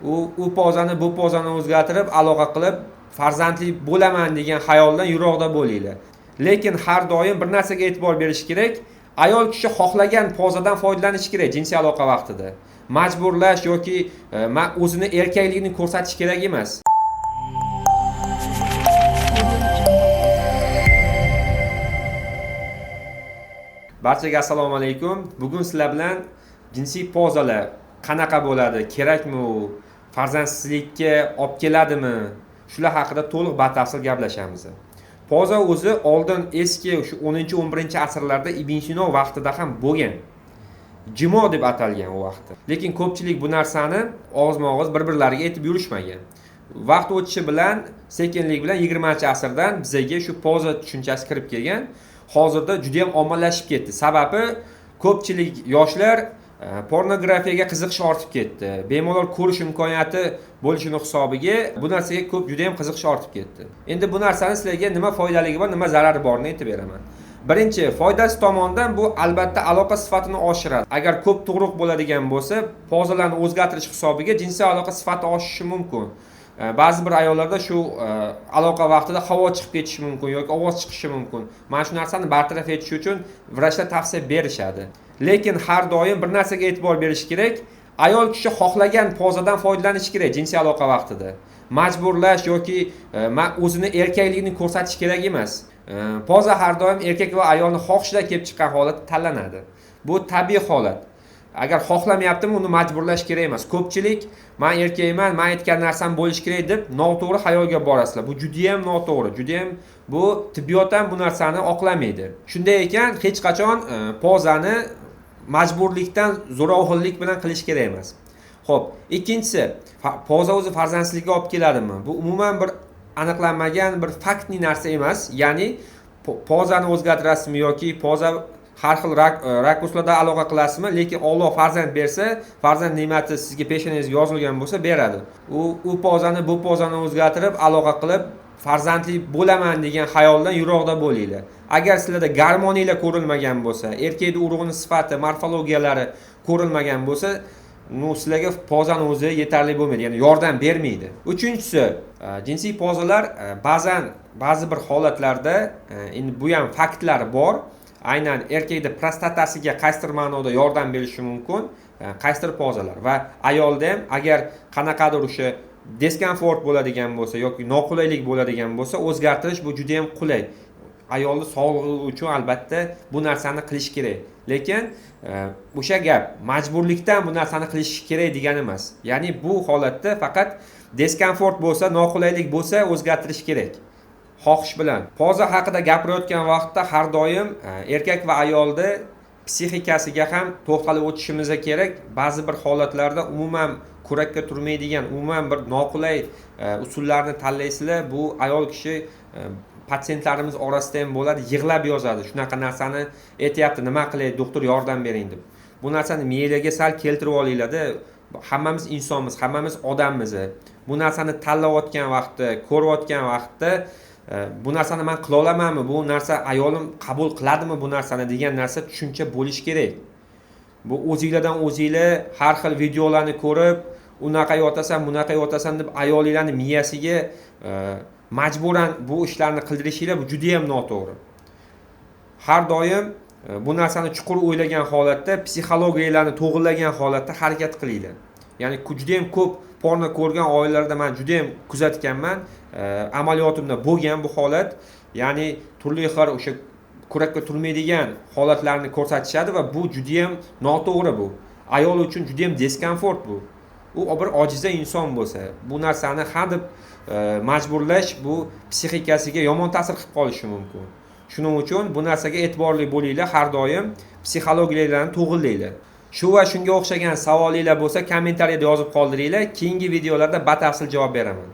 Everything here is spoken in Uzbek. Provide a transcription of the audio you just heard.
U pozani, bu pozani o'zgartirib aloqa qilib farzandli bo'laman degan xayoldan yiroqda bo'linglar. Lekin har doim bir narsaga e'tibor berish kerak. Ayol kishi xohlagan pozadan foydalanishi kerak jinsiy aloqa vaqtida. Majburlash yoki o'zini erkakligini ko'rsatish kerak emas. Barchaga assalomu alaykum. Bugun sizlar bilan jinsiy pozalar qanaqa bo'ladi, kerakmi u, farzandsizlikka olib keladimi, shular haqida to'liq batafsil gaplashamiz. Poza o'zi oldin eski shu 10-11 asrlarda Ibn Sino vaqtida ham bo'lgan. Jimo deb atalgan u vaqtda. Lekin ko'pchilik bu narsani og'izma-og'iz bir-birlariga aytib yurishmagan. Vaqt o'tishi bilan, sekinlik bilan 20-asrdan bizaga shu poza tushunchasi kirib kelgan. Hozirda juda ham ommalashib ketdi. Sababi ko'pchilik yoshlar pornografiyaga qiziqish ortib ketdi. Bemalol ko'rish imkoniyati bo'lishini hisobiga bu narsaga ko'p juda ham qiziqish ortib ketdi. Endi bu narsani sizlarga nima foydaligi bor, nima zarari borini aytib beraman. Birinchi foydasi tomonidan bu albatta aloqa sifatini oshiradi. Agar ko'p tug'ruq bo'ladigan bo'lsa, pozalarni o'zgartirish hisobiga jinsiy aloqa sifati oshishi mumkin. Ba'zi bir ayollarda shu aloqa vaqtida havo chiqib ketishi mumkin yoki ovoz chiqishi mumkin. Mana shu narsani bartaraf etish uchun vrachlar tavsiya berishadi. Lekin har doim bir narsaga e'tibor berish kerak. Ayol kishi xohlagan pozadan foydalanishi kerak jinsiy aloqa vaqtida. Majburlash yoki o'zini erkakligini ko'rsatish kerak emas. Poza har doim erkak va ayolning xohishidan kelib chiqqan holatda tanlanadi. Bu tabiiy holat. Agar xohlamayaptimi, uni majburlash kerak emas. Ko'pchilik men erkakman, men aytgan narsam bo'lishi kerak deb noto'g'ri xayolga borasizlar. Bu juda ham noto'g'ri, juda ham bu tibbiyot ham bu narsani oqlamaydi. Shunday ekan, hech qachon pozani majburlikdan, zo'ravonlik bilan qilish kerak emas. Xo'p, ikkinchisi, poza o'zi farzandsizlikka olib keladimi? Bu umuman bir aniqlanmagan bir faktli narsa emas. Ya'ni pozani o'zgartirasizmi yoki poza har xil rakurslarda aloqa qilasizmi, lekin Alloh farzand bersa, farzand ne'mati sizga peshonangizga yozilgan bo'lsa beradi. U pozani, bu pozani o'zgartirib aloqa qilib farzandli bo'laman degan xayoldan yiroqda bo'linglar. Agar sizlarda gormoniylar ko'rilmagan bo'lsa, erkakning urug'ini sifati, morfologiyalari ko'rilmagan bo'lsa, sizlarga pozani o'zi yetarli bo'lmaydi, ya'ni yordam bermaydi. Uchinchisi, jinsiy pozalar ba'zan ba'zi bir holatlarda, endi bu ham faktlar bor. Aynan erkakda prostatasiga qaysidir ma'noda yordam berishi mumkin, qaysidir pozalar va ayolda ham agar qanaqadir o'sha diskomfort bo'ladigan bo'lsa yoki noqulaylik bo'ladigan bo'lsa, o'zgartirish bu juda ham qulay. Ayolning sog'lig'i uchun albatta bu narsani qilish kerak. Lekin o'sha gap majburlikdan bu narsani qilish kerak degani emas. Ya'ni bu holatda faqat diskomfort bo'lsa, noqulaylik bo'lsa o'zgartirish kerak. Xohish bilan. Poza haqida gapirayotgan vaqtda har doim erkak va ayolni psixikasiga ham to'xtalib o'tishimiz kerak. Ba'zi bir holatlarda umuman kurakka turmaydigan, umuman bir noqulay usullarni tanlaysizlar. Bu ayol kishi patsientlarimiz orasida ham bo'ladi, yig'lab yozadi. Shunaqa narsani aytyapti, nima qilay, doktor yordam bering deb. Bu narsani miyalarga sal keltirib olinglar-da. Hammamiz insonmiz, hammamiz odammiz. Bu narsani tanlayotgan vaqtda, ko'rayotgan vaqtda bu narsani men qila olamanmi, bu narsa ayolim qabul qiladimi bu narsani degan narsa tushuncha bo'lishi kerak. Bu o'zinglardan o'zinglar har xil videolarni ko'rib, unaqa yotasan, bunaqa yotasan deb ayolinglarning miyasiga majburan bu ishlarni qildirishinglar bu juda ham noto'g'ri. Har doim bu narsani chuqur o'ylagan holatda, psixologiyalarni to'g'rilagan holatda harakat qilinglar. Ya'ni juda ham ko'p porno ko'rgan oilalarda men juda ham kuzatganman. Amaliyotimda bo'lgan bu holat, ya'ni turli xil o'sha kurakka turmaydigan holatlarni ko'rsatishadi va bu juda ham noto'g'ri bu. Ayol uchun juda ham diskomfort bu. U bir ojiza inson bo'lsa, bu narsani hadeb majburlash bu psixikasiga yomon ta'sir qilib qolishi mumkin. Shuning uchun bu narsaga e'tiborli bo'linglar, har doim psixologiyalarni to'g'rilanglar. Shu va shunga o'xshagan savolinglar bo'lsa, kommentariyada yozib qoldiringlar. Keyingi videolarda batafsil javob beraman.